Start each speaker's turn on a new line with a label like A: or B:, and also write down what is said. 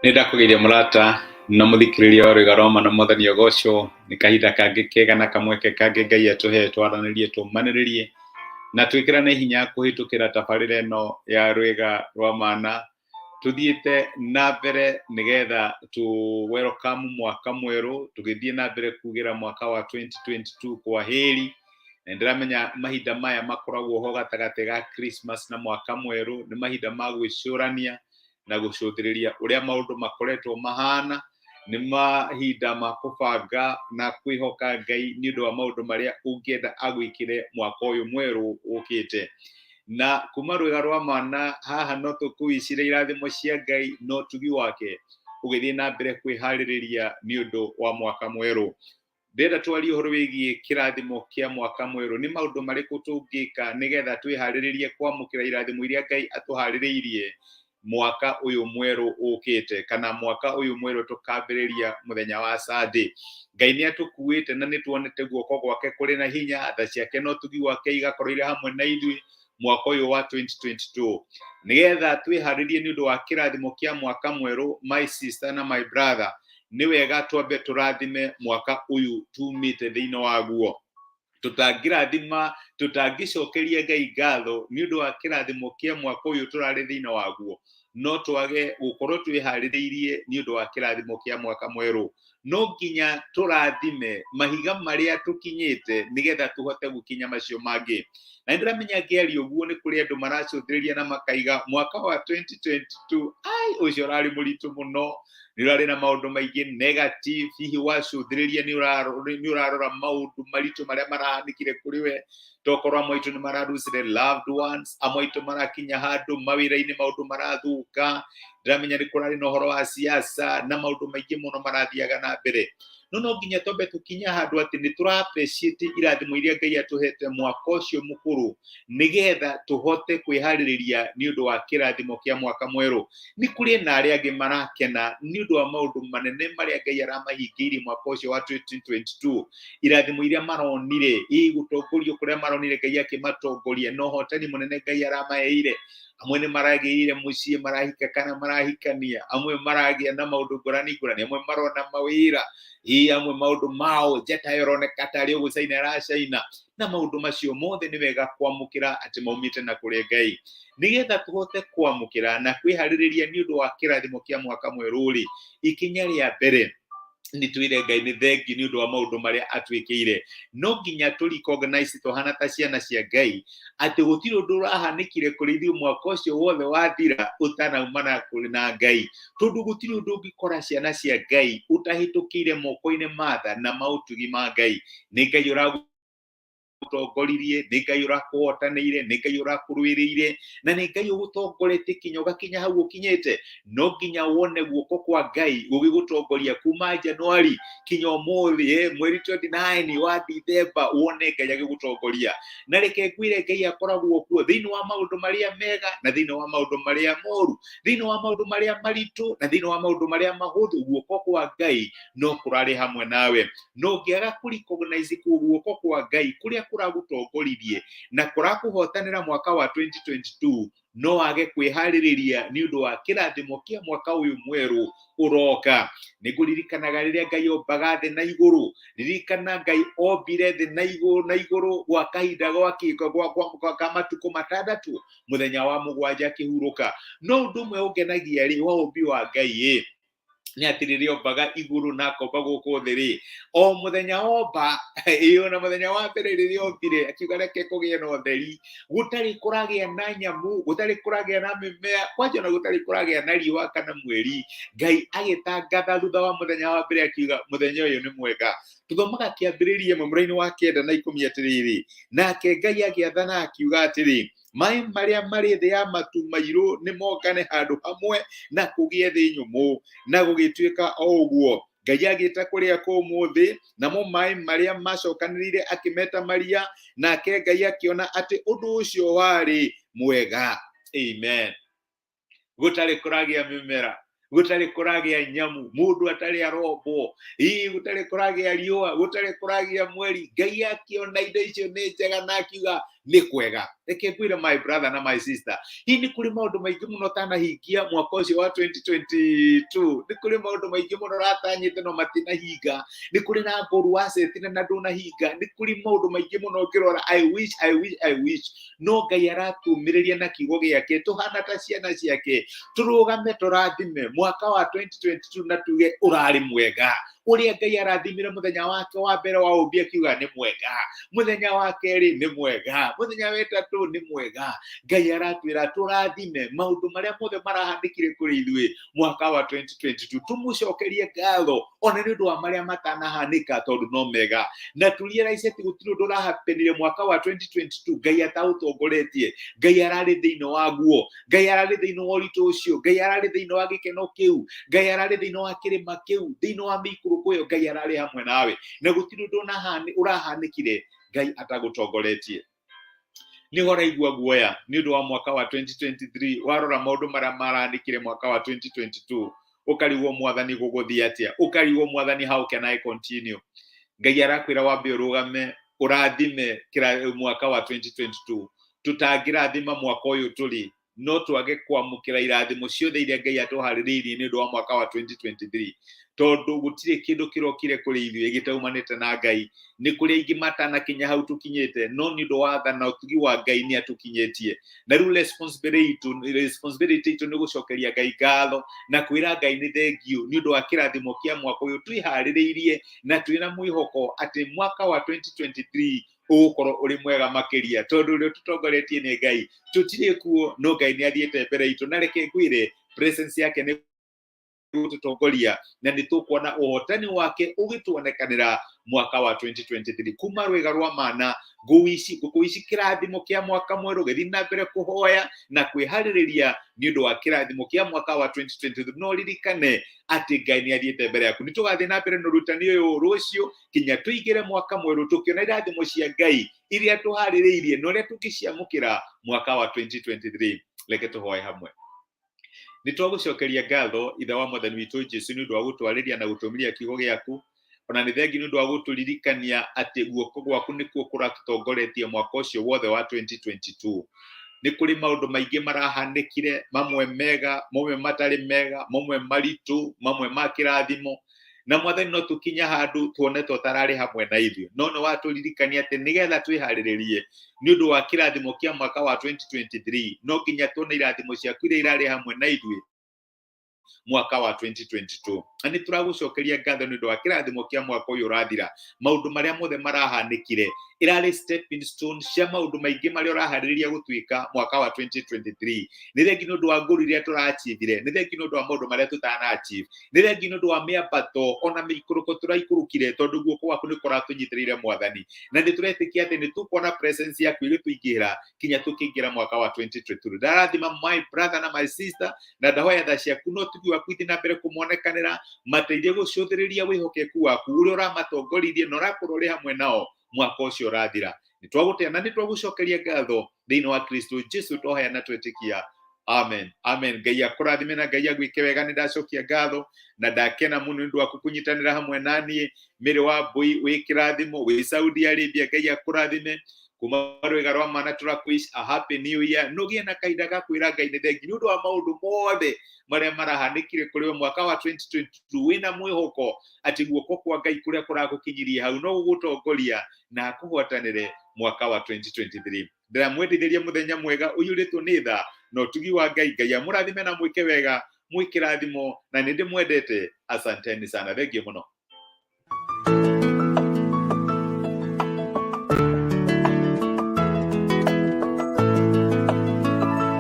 A: Nĩ ndakũgeithia mũrata na mũthikĩrĩria wa Rwĩga Roma na Mwathani agocwo. Nĩ kahinda kangĩ kega na kamweke kangĩ Ngai atũhe twaranĩrie, tũmanĩrĩrie na twĩkĩrane hinya kũhĩtũkĩra tabarĩra ĩno ya Rwĩga rwa Mana. Tũthiĩte na mbere nĩgetha tũ welcome mwaka mwerũ, tũgĩthiĩ na mbere kugĩra mwaka wa 2022 kwa heri. Na nĩndĩramenya mahinda maya makoragwo ho gatagatĩ ga Christmas na mwaka mwerũ nĩ mahinda ma gwĩcũrania na gũcũthĩrĩria ũrĩa maũndũ makoretwo mahana. Nĩ mahinda ma kũbanga na kwĩhoka Ngai nĩ ũndũ wa maũndũ marĩa ũngĩenda agwĩkĩre mwaka ũyũ mwerũ ũkĩte. Na kuma Rwĩga rwa Mana haha no tũkũicire irathimo cia Ngai na ũtugi wake ũgĩthiĩ na mbere kwĩharĩrĩria nĩ ũndũ wa mwaka mwerũ. Ndĩrenda twarie ũhoro wĩgiĩ kĩrathimo kĩa mwaka mwerũ. Nĩ maũndũ marĩkũ tũngĩka nĩgetha twĩharĩrĩrie kwamũkĩra irathimo iria Ngai atũharĩrĩirie mwaka ũyũ mwerũ ũkĩte, kana mwaka ũyũ mwerũ tũkambĩrĩria mũthenya wa Sunday. Ngai nĩ atũkuĩte na nĩ tuonete guoko gwake kũrĩ na hinya, tha ciake na ũtugi wake igakorwo irĩ hamwe na ithuĩ mwaka ũyũ wa 2022. Nĩgetha twĩharĩrie nĩ ũndũ wa kĩrathimo kĩa mwaka mwerũ, my sister na my brother, nĩ wega twambe tũrathime mwaka ũyũ tumĩte thĩinĩ waguo. Tũtangĩrathima, tũtangĩcokeria Ngai ngatho nĩ ũndũ wa kĩrathimo kĩa mwaka ũyũ tũrarĩ thĩinĩ waguo, no twage gũkorwo twĩharĩrĩirie nĩ ũndũ wa kĩrathimo kĩa mwaka mwerũ. No nginya tũrathime mahiga marĩa tũkinyĩte nĩgetha tũhote gũkinya macio mangĩ. Na nĩndĩramenya ngĩaria ũguo nĩ kũrĩ andũ maracũthĩrĩria na makaiga mwaka wa 2022, ai, ũcio ũrarĩ mũritũ mũno, nĩ ũrarĩ na maũndũ maingĩ negative. Hihi wacũthĩrĩria nĩ ũrarora maũndũ maritũ marĩa marahanĩkire kũrĩ we, tokorwo amwe aitũ nĩ mararucire loved ones, amwe aitũ marakinya handũ mawĩra-inĩ maũndũ marathũka. Ndĩramenya nĩ kũrarĩ na ũhoro wa siasa na maũndũ maingĩ mũno marathiaga na mbere. No no nginya twambe tũkinye handũ atĩ nĩ tũra appreciate irathimo iria Ngai atũhete mwaka ũcio mũkũrũ, nĩgetha tũhote kwĩharĩrĩria nĩ ũndũ wa kĩrathimo kĩa mwaka mwerũ. Nĩ kũrĩ na arĩa angĩ marakena nĩ ũndũ wa maũndũ manene marĩa Ngai aramahingĩirie mwaka ũcio wa 2022, irathimo iria maronire, ĩ gũtongorio kũrĩa maronire Ngai akĩmatongoria, na ũhotani mũnene Ngai aramaheire. Amwe nĩ maragĩire mũciĩ, marahika kana marahikania, amwe maragĩa na maũndũ ngũrani ngũrani, amwe marona mawĩra, ĩ amwe maũndũ mao njata ĩroneka tarĩ ũgũcaina ĩracaina. Na maũndũ macio mothe nĩ wega kwamũkĩra atĩ maumĩte na kũrĩ Ngai. Nĩgetha tũhote kwamũkĩra na kwĩharĩrĩria nĩ ũndũ wa kĩrathimo kĩa mwaka mwerũ rĩ, ikinya rĩa mbere nĩ twĩre Ngai nĩ thengi nĩ ũndũ wa maũndũ marĩa atwĩkĩire. No nginya tũ recognize tũhana ta ciana cia Ngai atĩ gũtirĩ ũndũ ũrahanĩkire kũrĩ ithuĩ mwaka ũcio wothe wathira ũtanaumana kũrĩ na Ngai, tondũ gũtirĩ ũndũ ũngĩkora ciana cia Ngai ũtahĩtũkĩire moko-inĩ ma tha na maũtugi ma Ngai. Nĩ Ngai ũragũtongoririe, nĩ Ngai ũrakũhotanĩire, nĩ Ngai ũrakũrũĩrĩire, na nĩ Ngai ũgũtongoretie kinya ũgakinya hau ũkinyĩte. No nginya wone guoko kwa Ngai gũgĩgũtongoria kuma Januari kinya ũmũthĩ, mweri 29 wa Dithemba, wone Ngai agĩgũtongoria. Na reke ngwĩre, Ngai akoragwo kuo thĩinĩ wa maũndũ marĩa mega na thĩinĩ wa maũndũ marĩa moru, thĩinĩ wa maũndũ marĩa maritũ na thĩinĩ wa maũndũ marĩa mahũthũ. Guoko kwa Ngai no kũrarĩ hamwe nawe. No ũngĩaga kũ recognize guoko kwa Ngai kũrĩa kũragũtongoririe na kũrakũhotanĩra mwaka wa 2022, no wage kwĩharĩrĩria nĩ ũndũ wa kĩrathimo kĩa mwaka ũyũ mwerũ ũroka. Nĩ ngũririkanaga rĩrĩa Ngai ombaga thĩ na igũrũ. Ririkana Ngai ombire thĩ na igũrũ na igũrũ gwa kahinda gwa kĩko gwa ka matukũ matandatũ, mũthenya wa mũgwanja akĩhurũka. No ũndũ ũmwe ũngenagia rĩ wa ũmbi wa Ngai ĩ nĩ atĩ rĩrĩa ombaga igũrũ na akomba gũkũ thĩ rĩ, o mũthenya omba ĩyo, na mũthenya wa mbere rĩrĩa ombire akiuga reke kũgĩe na ũtheri, gũtarĩ kũragĩa na nyamũ, gũtarĩ kũragĩa na mĩmea, kwanja ona gũtarĩ kũragĩa na riũa kana mweri. Ngai agĩtangatha thutha wa mũthenya wa mbere akiuga mũthenya ũyũ nĩ mwega. Tũthomaga kĩambĩrĩria mũmũra-inĩ wa 9 na 10 atĩrĩrĩ, nake Ngai agĩathana akiuga atĩrĩ, maĩ marĩa marĩ thĩ ya matu mairũ nĩ mongane handũ hamwe na kũgĩe thĩ nyũmũ, na gũgĩtuĩka o ũguo. Ngai agĩta kũrĩa kũmũ thĩ, namo maĩ marĩa macokanĩrĩire akĩmeta maria, nake Ngai akĩona atĩ ũndũ ũcio warĩ mwega. Amen. Gũtarĩ kũragĩa mĩmera, gũtarĩ kũragĩa nyamũ, mũndũ atarĩ arombwo, ii gũtarĩ kũragĩa riũa, gũtarĩ kũragĩa mweri, Ngai akĩona indo icio nĩ njega na akiuga Nĩ kwega. Reke ngwĩre, my brother na my sister, hihi nĩ kũrĩ maũndũ maingĩ mũno ũtanahingia mwaka ũcio wa 2022? Nĩ kũrĩ maũndũ maingĩ mũno ũratanyĩte no matinahinga? Nĩ kũrĩ na goal wacetire na ndũnahinga? Nĩ kũrĩ maũndũ maingĩ mũno ũngĩrora, "I wish, I wish, I wish"? No Ngai aratũmĩrĩria na kiugo gĩake, tũhana ta ciana ciake, tũrũgame tũrathime mwaka wa 2022 na tuge ũrarĩ mwega. Ũrĩa Ngai arathimire mũthenya wake wa mbere wa ũmbi, akiuga nĩ mwega, mũthenya wa kerĩ nĩ mwega, mũthenya wa ĩtatũ nĩ mwega. Ngai aratwĩra tũrathime maũndũ marĩa mothe marahanĩkire kũrĩ ithuĩ mwaka wa 2022, tũmũcokerie ngatho ona nĩ ũndũ wa marĩa matanahanĩka, tondũ no mega, na tũrealize atĩ gũtirĩ ũndũ ũrahapenire mwaka wa 2022 Ngai ataũtongoretie. Ngai ararĩ thĩinĩ waguo, Ngai ararĩ thĩinĩ wa ũritũ ũcio, Ngai ararĩ thĩinĩ wa gĩkeno kĩu, Ngai ararĩ thĩinĩ wa kĩrĩma kĩu, thĩinĩ wa mĩikũrũko ĩyo. Ngai ararĩ hamwe nawe, na gũtirĩ ũndũ ũrahanĩkire Ngai atagũtongoretie. Nĩ ũraigua guoya nĩ ũndũ wa mwaka wa 2023? Warora maũndũ marĩa maranĩkire mwaka wa 2022, ũkarigwo, "Mwathani, gũgũthiĩ atĩa?" Ũkarigwo, "Mwathani, how can I continue?" Ngai arakwĩra wambe ũrũgame ũrathime mwaka wa 2022. Tũtangĩrathima mwaka ũyũ tũrĩ, no twage kwamũkĩra irathimo ciothe iria Ngai atũharĩrĩirie nĩ ũndũ wa mwaka wa 2023, tondũ gũtirĩ kĩndũ kĩrokire kũrĩ ithuĩ gĩtaumanĩte na Ngai. Nĩ kũrĩ aingĩ matanakinya hau tũkinyĩte, no nĩ ũndũ wa tha na ũtugi wa Ngai nĩ atũkinyĩtie. Na rĩu responsibility itũ nĩ gũcokeria Ngai ngatho na kwĩra Ngai nĩ thengiũ nĩ ũndũ wa kĩrathimo kĩa mwaka ũyũ, twĩharĩrĩirie na twĩna mwĩhoko atĩ mwaka wa 2023 ũgũkorwo ũrĩ mwega makĩria, tondũ ũrĩa tũtongoretie nĩ Ngai. Tũtirĩ kuo, no Ngai nĩ athiĩte mbere itũ, na reke ngwĩre, presence yake nĩ gũtũtongoria, na nĩ tũkuona ũhotani wake ũgĩtuonekanĩra mwaka wa 2023. Kuma rwĩga rwa mana, ngũkũici kĩrathimo kĩa mwaka mwerũ. Gĩthiĩ na mbere kũhoya na kwĩharĩrĩria nĩ ũndũ wa kĩrathimo kĩa mwaka wa 2023, no ririkane atĩ Ngai nĩ athiĩte mbere yaku. Nĩ tũgathiĩ na mbere na ũrutani ũyũ rũciũ kinya tũingĩre mwaka mwerũ, tũkĩona irathimo cia Ngai iria tũharĩrĩirie na ũrĩa tũngĩciamũkĩra mwaka wa 2023. Reke tũhoe hamwe. Nĩ twagũcokeria ngatho, Ithe wa Mwathani witũ Jesu, nĩ ũndũ wa gũtwarĩria na gũtũmĩria kiugo gĩaku. Ona nĩ thengi nĩ ũndũ wa gũtũririkania atĩ guoko gwaku nĩkuo kũratũtongoretie mwaka ũcio wothe wa 2022. Nĩ kũrĩ maũndũ maingĩ marahanĩkire, mamwe mega, mamwe matarĩ mega, mamwe maritũ, mamwe ma kĩrathimo, na Mwathani, no tũkinya handũ tuone to tararĩ hamwe na ithuĩ, no nĩ watũririkania atĩ nĩgetha twĩharĩrĩrie nĩ ũndũ wa kĩrathimo kĩa mwaka wa 2023, no nginya tuone irathimo ciaku iria irarĩ hamwe na ithuĩ mwaka wa 2022. Na nĩ tũragũcokeria ngatho nĩ ũndũ wa kĩrathimo kĩa mwaka ũyũ ũrathira. Maũndũ marĩa mothe marahanĩkire ĩrarĩ stepping stone cia maũndũ maingĩ marĩa ũraharĩrĩria gũtuĩka mwaka wa 2023. Nĩ thengi nĩ ũndũ wa goal iria tũrachievire, nĩ thengi nĩ ũndũ wa maũndũ marĩa tũtana achieve, nĩ thengi nĩ ũndũ wa mĩambato ona mĩikũrũko tũraikũrũkire, tondũ guoko gwaku nĩ kũratũnyitĩrĩire, Mwathani, na nĩ tũretĩkia atĩ nĩ tũkuona presence yaku ĩgĩtũingĩra kinya tũkĩingĩra mwaka wa 2023. Ndarathima my brother na my sister, na ndahoya tha ciaku no tugi waku ithiĩ na mbere kũmonekanĩra, mateithie gũcũthĩrĩria wĩhokeku waku ũrĩa ũramatongoririe na ũrakorwo ũrĩ hamwe nao mwaka ũcio ũrathira. Nĩ twagũtĩa na nĩ twagũcokeria ngatho thĩinĩ wa Kristo Jesu twahoya na twetĩkia. Amen, amen. Ngai akũrathime na Ngai agwĩke wega. Nĩ ndacokia ngatho na ndakena mũno nĩ ũndũ waku kũnyitanĩra hamwe na niĩ. Mĩrĩ wa Mbũi, wĩ kĩrathimo wĩ Saudi Arabia, Ngai akũrathime. Kuma rwĩga rwa mana, tũrakwish a happy new year. Nũgĩe na kahinda ga kwĩra Ngai nĩ thengi nĩ ũndũ wa maũndũ mothe marĩa marahanĩkire kũrĩ we mwaka wa 2022, wĩna mwĩhoko atĩ guoko kwa Ngai kũrĩa kũragũkinyirie hau no gũgũtongoria na akũhotanĩre mwaka wa 2023. Ndĩramwendithĩria mũthenya mwega ũiyũrĩtwo nĩ tha na ũtugi wa Ngai. Ngai amũrathime na mwĩke wega, mwĩ kĩrathimo, na nĩ ndĩmwendete. Asanteni sana, thengiũ mũno.